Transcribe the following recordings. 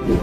Chibai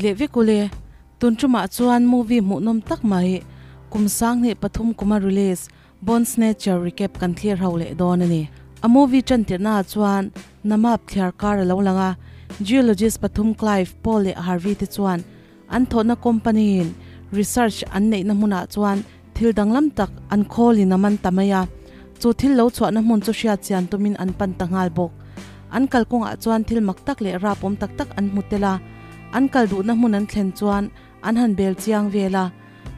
leh vek ule, tun tumah chuan movie hmuhnawm tak mai kum 2003 kuma release Bone Snatcher recap kan thlir ho leh dawn a ni. A movie tan tirhnaah chuan Namap thliar kar a lo lang a, geologist pathum Clive, Paul leh Harvey te chuan an thawhna company in research an neihna hmunah chuan thil danglam tak an khawlin a man ta mai a, chu thil lo chhuahna hmun chu hriat chian tumin an pan ta nghal bawk. An kalkawngah chuan thil mak tak leh rapawm tak tak an hmu tel a, an kal duhna hmun an thlen chuan an han bel chiang vel a,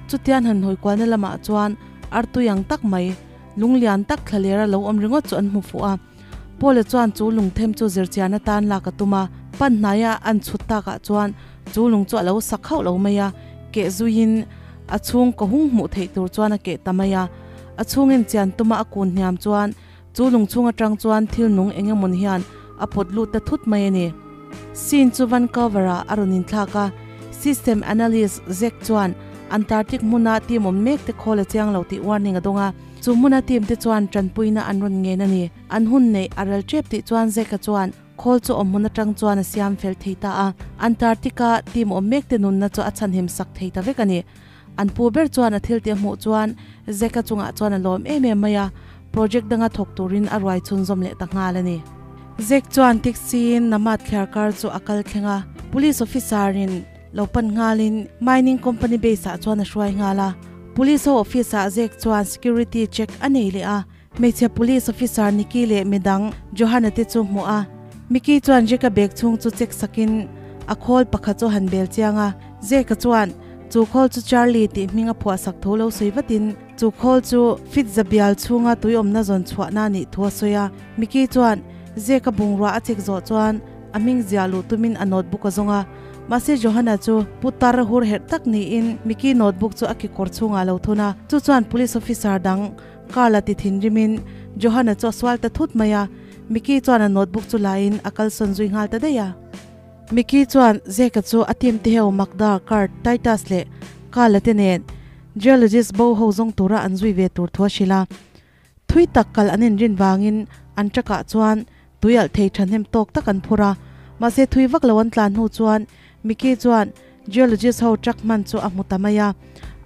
chutian han hawi kualna lamah chuan artui ang tak mai, lunglian tak thlalera lo awm ringawt chu an hmu fuh a. Paula chuan chu lungthem chu zirchian atan lak a tum a, pan hnaia an chhut takah chuan chu lung chu a lo sak hauh lo mai a, keh zuiin a chhung ka hung hmuh theih tur chuan a keh ta mai a. A chhungin chian tuma a kun hniam chuan chu lung chhung atang chuan thil nung eng emawni hian a pawt lut ta thut mai a ni. Scene chu Vancouver-ah a rawn inthlak a, System Analyst Zack chuan Antarctic hmuna team awm mek te khawl a chiang lo tih warning a dawng a. Chu hmuna team te chuan tanpuina an rawn ngen a ni. An hun neih a ral tep tih chuan Zack-a chuan khawl chu awm hmun atang chuan a siam fel thei ta a. Antarctic-a team awm mek te nunna chu a chhanhim sak thei ta vek a ni. An pu ber chuan a thil tih a hmuh chuan Zack-a chungah chuan a lawm em em mai a, project danga thawk turin a ruai chhunzawm leh ta nghal a ni. Zack chuan taxi-in Namad thliarkar chu a kal thleng a, police officer-in lo pan nghalin mining company base ah chuan a hruai nghal a. Police ho office ah Zack chuan security check a nei leh a, hmeichhe police officer Nikki leh midang Johanna te chu hmuh a. Mickey chuan Jack-a bag chhung chu check sakin a khawl pakhat chu a han bel chiang a. Jack-a chuan chu khawl chu Charlie tih hming a phuah sak tho lo sawi vatin chu khawl chu fit za bial chhunga tui awmna zawn chhuahna a nih thu a sawi a. Mickey chuan Jack-a bungrua a check zawh chuan A hming ziah luh tumin a notebook a zawng a, mahse Johanna chu putar hur herh tak niin Mickey notebook chu a kekawr chhungah a lo thun a, chu chuan police officer dang Carl-a ti thinrimin Johanna chu a sual ta thut mai a, Mickey chuan a notebook chu lain a kalsawn zui nghal ta daih a. Mickey chuan Zeka chu a team te heu Magda, Kurt, Titus leh Carl-a te nen geologist bo ho zawng tura an zui ve tur thu a hrilh a. Thui tak kal an inrin vangin an truck-ah chuan tui alh thei thahnem tawk tak an phur a, mahse thui vak lo an tlan hnu chuan Mickey chuan geologist ho truck hman chu a hmu ta mai a,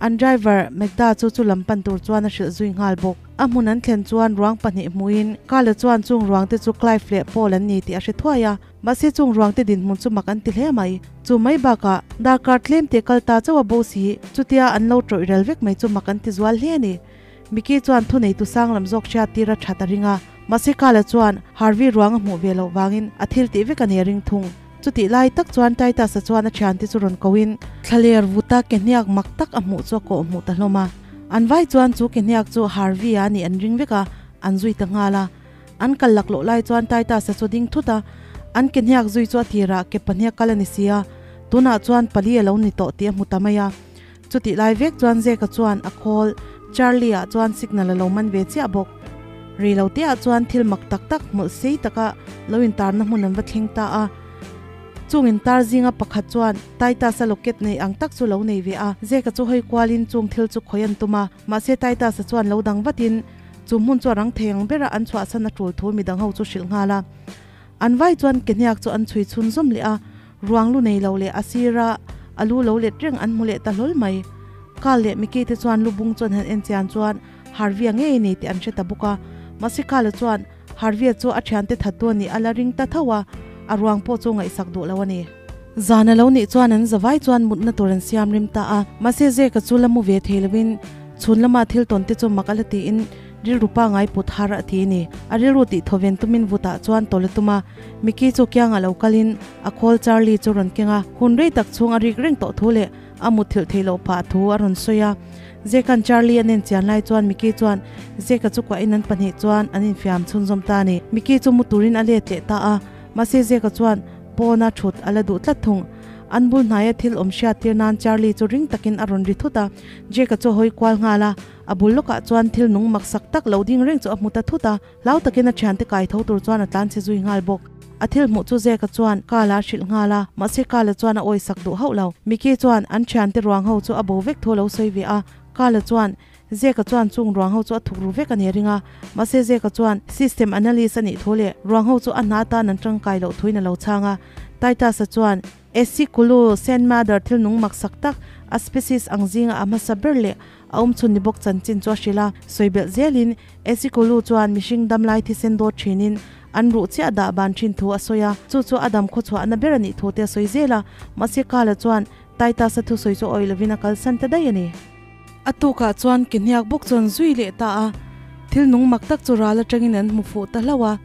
an driver Magda chu chu lam pan tur chuan a hrilh zui nghal bawk. A hmun an thlen chuan ruang pahnih hmuhin Carla chuan chung ruang te chu Clive leh Paul an ni tih a hre thuai a, mahse chung ruang te dinhmun chu mak an ti hle mai. Chu mai bakah darkar tlem teh kal ta chauh a bo si, chutia an lo tawih rel vek mai chu mak an ti zual hle a ni. Mickey chuan thuneitu sang lam zawk hriat tir a that a ring a, mahse Kala chuan Harvey ruang a hmuh ve loh vangin a thil tih vek a ni a ring thung. Chutih lai tak chuan Titus-a chuan a thiante chu rawn koin thlaler vuta ke hniak mak tak a hmuh chu a kawh hmuh ta hlawm a. An vai chuan chu ke hniak chu Harvey-a a nih an ring vek a, an zui ta nghal a. An kal laklawh lai chuan Titus-a chu ding thut a, an ke hniak zui chu a tirah ke pahnih a kal a ni si a, tunah chuan pali a lo ni tawh tih a hmu ta mai a. Chutih lai vek chuan Zeka chuan a call Charlie-ah chuan signal a lo man ve chiah bawk. Rei lo teah chuan thil mak tak tak hmawlh sei taka lo intarna hmun an va thleng ta a. Chung intar zinga pakhat chuan Titus-a locket nei ang tak chu lo nei ve a. Zeka chu hawi kualin chung thil chu khawi an tum a, mahse Titus-a chuan lo dang vatin chu hmun chu a rang thei ang bera an chhuahsan a tul thu midang ho chu hrilh nghal a. An vai chuan ke hniak chu an chhui chhun zawm leh a, ruang lu nei lo leh a sira a lu lo let reng an hmu leh ta hlawl mai. Carl leh Mickey te chuan lu bung chu an han en chian chuan Harvey-a ngei nei tih an hre ta bawk a, mahse Carl-a chuan Harvey-a chu a thiante that tu a nih a la ring ta tho a, a ruang pawh chu ngaihsak duh lo a ni. Zan a lo nih chuan an zavai chuan mutna tur an siam rim ta a, mahse Zeka chu la mu ve thei lovin chhun lama thil tawn te chu mak a la tiin Rilru pangai put har a ti ni. A rilru tih thawven tumin vutah chuan tawlh a tum a. Mickey chu kiangah lo kalin a khawl Charlie chu rawn keng a. Hun rei tak chhung a rik reng tawh thu leh a mutthilh theih loh phah thu a rawn sawi a. Zeka'n Charlie a nen chian lai chuan Mickey chuan Zeka chu kuahin an pahnih chuan an infiam chhunzawm ta a ni. Mickey chu mu turin a let leh ta a. Mahse Zeka chuan pawna thut a la duh tlat thung. An bul hnaia thil awm hriat tir nan Charlie chu ring takin a rawn ri thut a. Jake-a chu a hawi kual nghal a. A bul lawkah chuan thil nung mak sak tak lo ding reng chu a hmu ta thut a, hlau takin a thiante kai tho tur chuan a tlan chhe zui nghal bawk. A thil hmuh chu Zeka chuan Kala a hrilh nghal a, mahse Kala chuan a awisak duh hauh lo. Mickey chuan an thiante ruang ho chu a bo vek thu a lo sawi ve a, Kala chuan Zeka chuan chung ruang ho chu a thuk ru vek a ni a ring a, mahse Zeka chuan system analyst a nih thu leh ruang ho chu a hna atan an tangkai loh thuin a lo chhang a. Titus-a chuan Esikulu, Saint Mother thil nung maksak tak, a species ang zinga a hmasa ber leh a awmchhun ni bawk chanchin chu a hrilh a, sawi belh zelin Esikulu chuan mihring damlai thisen dawt thinin an ruh chiah dah ban thin thu a sawi a, chu chu a dam khawchhuahna ber a nih thu te a sawi zel a, mahse Kala chuan Titus-a thusawi chu awih lovin a kalsan ta daih a ni. A tukah chuan ke hniak bawk chuan zui leh ta a, thil nung mak tak chu ral atangin an hmu fuh ta hlauh a.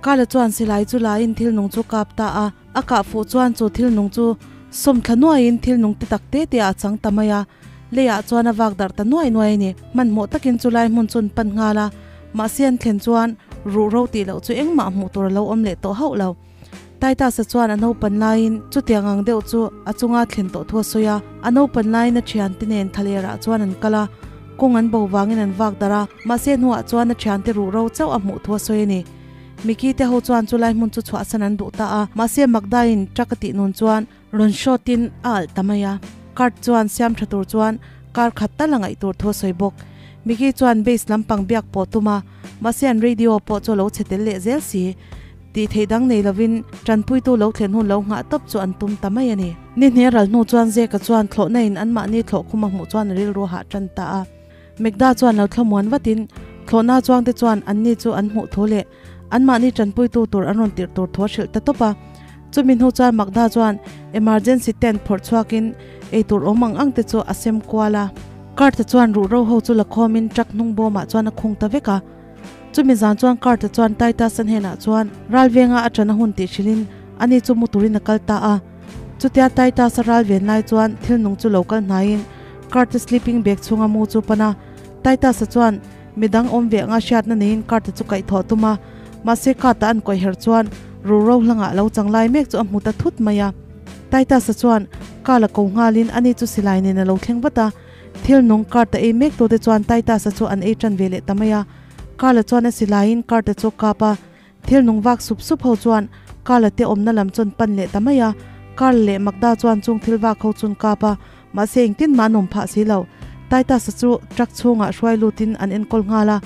Kala chuan silai chu laiin thil nung chu kap ta a, a kah fuh chuan chu thil nung chu sawm thla nuaiin thil nung te tak te te ah a chang ta mai a, leiah chuan a vak darh ta nuai nuai a ni. Hmanhmawh takin chu lai hmun chu an pan nghal a, mahse an thlen chuan ruh ro tih loh chu engmah hmuh tur a lo awm leh tawh hauh lo. Titus-a chuan a naupan laiin chutiang ang deuh chu a chunga thlen tawh thu a sawi a. A naupan laiin a thiante nen thalerah chuan an kal a, kawng an bo vangin an vak darh a, mahse hnuah chuan a thiante ruh ro chauh a hmuh thu a sawi a ni. Mickey te ho chuan chulai hmun chu chhuahsan an duh ta a, mahse Magda-in truck a tih nun chuan rawn shot-in a alh ta mai a. Kurt chuan siam tha tur chuan kar khat tal a ngaih tur thu a sawi bawk. Mickey chuan base lampang biak pawh tum a, mahse an radio pawh chu a lo chhe tel leh zel si. Tih theih dang nei lovin tanpuitu lo thlen hun lo nghah tawp chu an tum ta mai a ni. Ni hne ral hnu chuan Zeka chuan thlawhna in anmahni thlawh khum a hmuh chuan a rilru hah tan ta a. Megda chuan lo thlamuan vatin thlawhna chuangte chuan anni chu an hmuh thu leh anmahni tanpuitu tur an rawn tirh tur thu a hrilh ta tawp a. Chumi hnu chuan Magda chuan emergency tent phawrh chhuakin eitur awm ang ang te chu a sem kual a. Kurt-a chuan ruhro ho chu la khawmin truck hnung bawmah chuan a khung ta vek a. Chumi zan chuan Kurt-a chuan Titus-a hnenah chuan ralvenga a ṭan a hun tih hrilhin ani chu mu turin a kal ta a. Chutia Titus-a ral ven lai chuan thil nung chu lo kal hnaiin Kurt-a sleeping bag chhunga mu chu pan a. Titus-a chuan midang awm ve anga hriatna neiin Kurt-a chu kaihthawh a tum a, mahse Kurt-a an kawih her chuan ruhro hlangah lo chang lai mek chu a hmu ta thut mai a. Titus-a chuan Kal a ko nghalin ani chu silai nen a lo thleng vat a. Thil nung card a ei mek tute chuan Titus-a chu an ei tan ve leh ta mai a. Carl-a chuan a silaiin card-a chu a kap a. Thil nung vak sup sup ho chuan Carl-a te awmna lam chuan pan leh ta mai a. Carl leh Magda chuan chung thil vak ho chun kap a, mahse engtin mah an awm phah si lo. Titus-a chu truck chhungah hruai lutin an enkawl nghal a.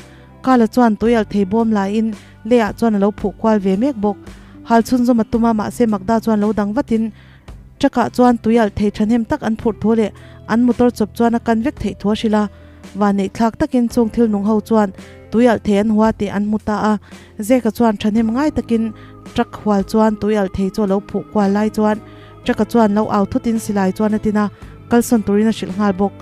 Carl-a chuan tuialh thei bawm laiin leiah chuan a lo phuh kual ve mek bawk. Hal chhunzawm a tum a, mahse Magda chuan lo dang vatin Truck-ah chuan tuialh thei thahnem tak an phurh thu leh an motor chawp chuan a kan vek theih thu a hrilh a. Vanneih thlak takin chung thil nung ho chuan tuialh thei an hua tih an hmu ta a. Zeka chuan thahnem ngai takin truck hual chuan tuialh thei chu a lo phuh kual lai chuan truck-a chuan lo au thutin silai chuan a tin a, kalsawn turin a hrilh nghal bawk.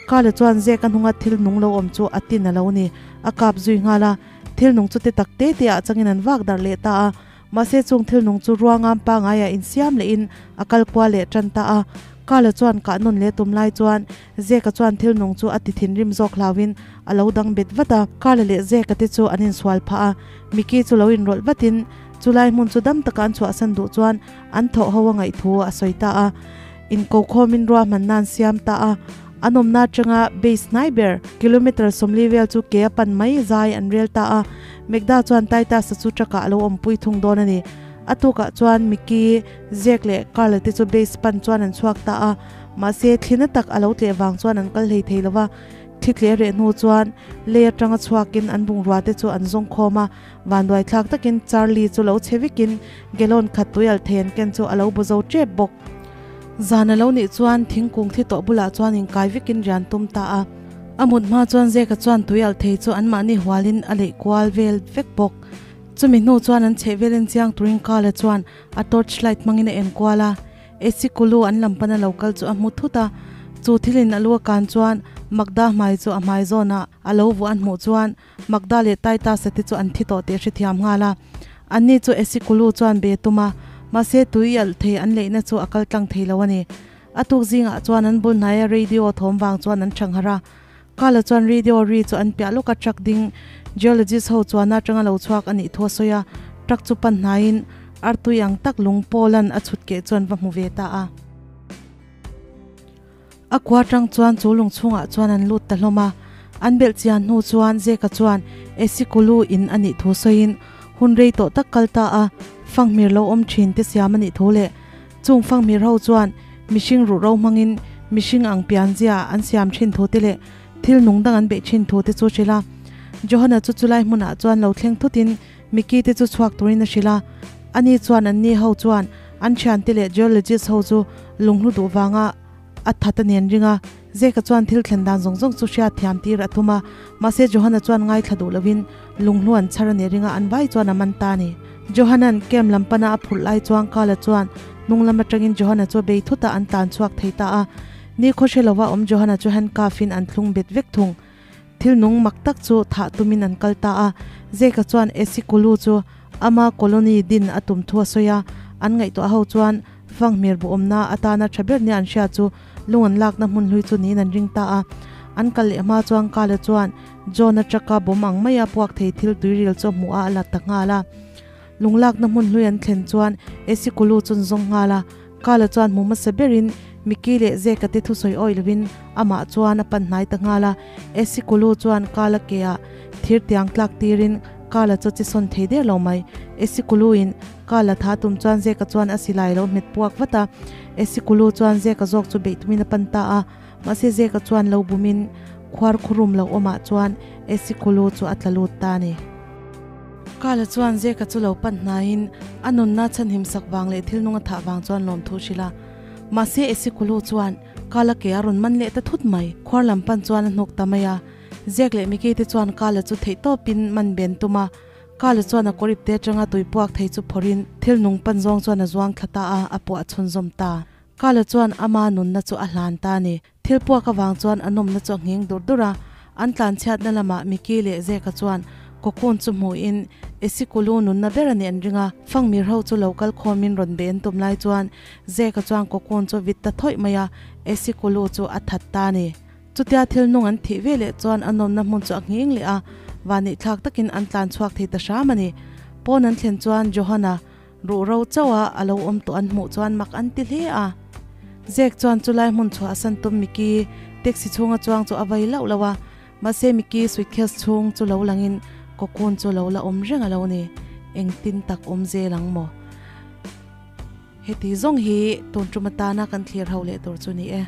Kala chuan Zeka hnunga thil nung lo awm chu a tin a lo ni. A kap zui nghal a, thil nung chu te tak te te ah changin an vak darh leh ta a. Mahse chung thil nung chu ruangam pangaiah insiam lehin a kal kual leh tan ta a. Kala chuan kah nawn leh tum lai chuan Zeka chuan thil nung chu a ti thinrim zawk hlauhin a lo dang bet vat a. Kala leh Zeka te chu an insual phah a, Mickey chu lo inrawlh vatin chulai hmun chu dam taka an chhuahsan duh chuan an thawh ho a ngaih thu a sawi ta a. Inkokhawmin ruahmanna an siam ta a, an awmna atanga base hnai ber kilometre 40 vel chu ke a pan mai zai an rel ta a. Megda chuan Titus-a chu truck-ah a lo awmpui thung dawn a ni. A tukah chuan Mickey, Zack leh Carl-a te chu base pan chuan an chhuak ta a, mahse thlina tak a lo tleh vang chuan an kal hlei thei lo va. Thli tleh reh hnu chuan lei atanga chhuakin an bungrua te chu an zawng khawm a, vanduai thlak takin Charlie chu lo chhe vekin gallon khat tuial thei an ken chu a lo bu zo tep bawk. Zan a lo nih chuan thingkung thi tawh bulah chuan inkai vekin rian tum ta a. A mut hma chuan Zeka chuan tuial thei chu anmahni hualin a leih kual vel vek bawk. Chumi hnu chuan an chheh velin chiang turin Kala chuan a torch light hmangin a en kual a. Esi Kulu an lam pana lo kal chu a hmu thut a. Chu thilin a lu a kan chuan Magda hmai chu a hmai zawnah a lo vuah an hmuh chuan Magda leh Titus-a te chu an thi tawh tih a hrethiam nghal a. Anni chu Esi Kulu chuan be tum a, mahse tui alh thei an leihna chu a kal tlang thei lo a ni. A tuk zingah chuan an bul hnaia radio thawm vang chuan an thangharh a. Kala chuan radio ri chu an piah lawka truck ding geologist ho chuan atanga lo chhuak a nih thu a sawi a. Truck chu pan hnaiin artui ang tak lung pawlan a chhut keh chuan va hmu ve ta a. A kua tang chuan chu lung chhungah chuan an lut ta hlawm a. An belh chian hnu chuan Zeka chuan Esikulu in a nih thu sawiin hun rei tawh tak kal ta a. Fanghmir lo awm thin te siam a nih thu leh chung fanghmir ho chuan mihring ruhro hmangin mihring ang pianzia an siam thin thu te leh thil nung dang an beih thin thu te chu hrilh a. Johana chu chulai hmunah chuan lo thleng thutin Mickey te chu chhuak turin a hrilh a. Ani chuan anni ho chuan an thiante leh geologist ho chu lunghlu duh vanga a that a nen ring a. Zeka chuan thil thlen dan zawng zawng chu hriat thiam tir a tum a, mahse Johana chuan ngaithla duh lovin lunghlu an chhar a nih ring a, an vai chuan a man ta a ni. Johana'n camp lam pana a phurh lai chuan Kala chuan hnung lam atangin Johana chu a bei thut a, an tlan chhuak thei ta a. Ni khaw hre lova awm Johana chu handcuff in an thlung bet vek thung. Thil nung mak tak chu thah tumin an kal ta a, Zeka chuan Esikulu chu ama colony din a tum thu a sawi a, an ngaihtuah ho chuan Fanghmir buhawmna atana tha ber nia an hria chu lung an lakna hmun hlui chu niin an ring ta a. An kal leh hma chuan Kala chuan John-a truck-a bawm ang maia puak thei thil tuiril chu a hmuh a, a la ta nghal a. Lung lakna hmun hlui an thlen chuan Esikulu chu an zawng nghal a. Kala chuan hmu hmasa berin Mickey leh Zeka te thusawi awih lovin amah chuan a pan hnai ta nghal a. Esikulu chuan Kala ke-ah thir tiang tlak tirin Kala chu a chisawn thei der lo mai. Esikulu-in Kala tha tum chuan Zeka chuan a silai lo hmet puak vat a. Esikulu chuan Zeka zawk chu beih tumin a pan ta a. Mahse Zeka chuan lo bumin khuar khurum lo awmah chuan Esikulu chu a tla lut ta a ni. Kala chuan Zeka chu lo pan hnaiin a nunna chhanhim sak vang leh thil nung a thah vang chuan lawmthu hrilh a. Mahse Esikulu chuan Kala ke a rawn man leh ta thut mai. Khuar lam pan chuan a hnuk ta mai a. Zek leh Mickey te chuan Kala chu theihtawpin man ben tum a. Kala chuan a kawrip te atanga tui puak thei chu phawrhin thil nung pan zawng chuan a zuang thla ta a, a puah chhunzawm ta. Kala chuan ama nunna chu a hlan ta a ni. Thil puak avang chuan a nawmna chu a nghing dur dur a. An tlanchhiatna lamah Mickey leh Zeka chuan cocoon chu hmuhin Esikulu nunna ber a nih an ring a. Fangmir ho chu lo kal khawmin rawn be an tum lai chuan Zeka chuan cocoon chu vit ta thawih mai a, Esikulu chu a that ta a ni. Chutia thil nung an thih ve leh chuan a nawmna hmun chu a nghing leh a, vanneih thlak takin an tlan chhuak thei ta hram a ni. Pawn an thlen chuan Johana ruh ro chauh a a lo awm tawh an hmuh chuan mak an ti hle a. Zek chuan chulai hmun chhuah a san tum Mickey taxi chhunga chuang chu a vai lauh lauh a, mahse Mickey suitcase chhung chu lo langin cocoon chu lo la awm reng a lo ni. Engtin tak awm zel ang maw? Heti zawng hi tun tum atana kan thlir ho leh tur chu ni e.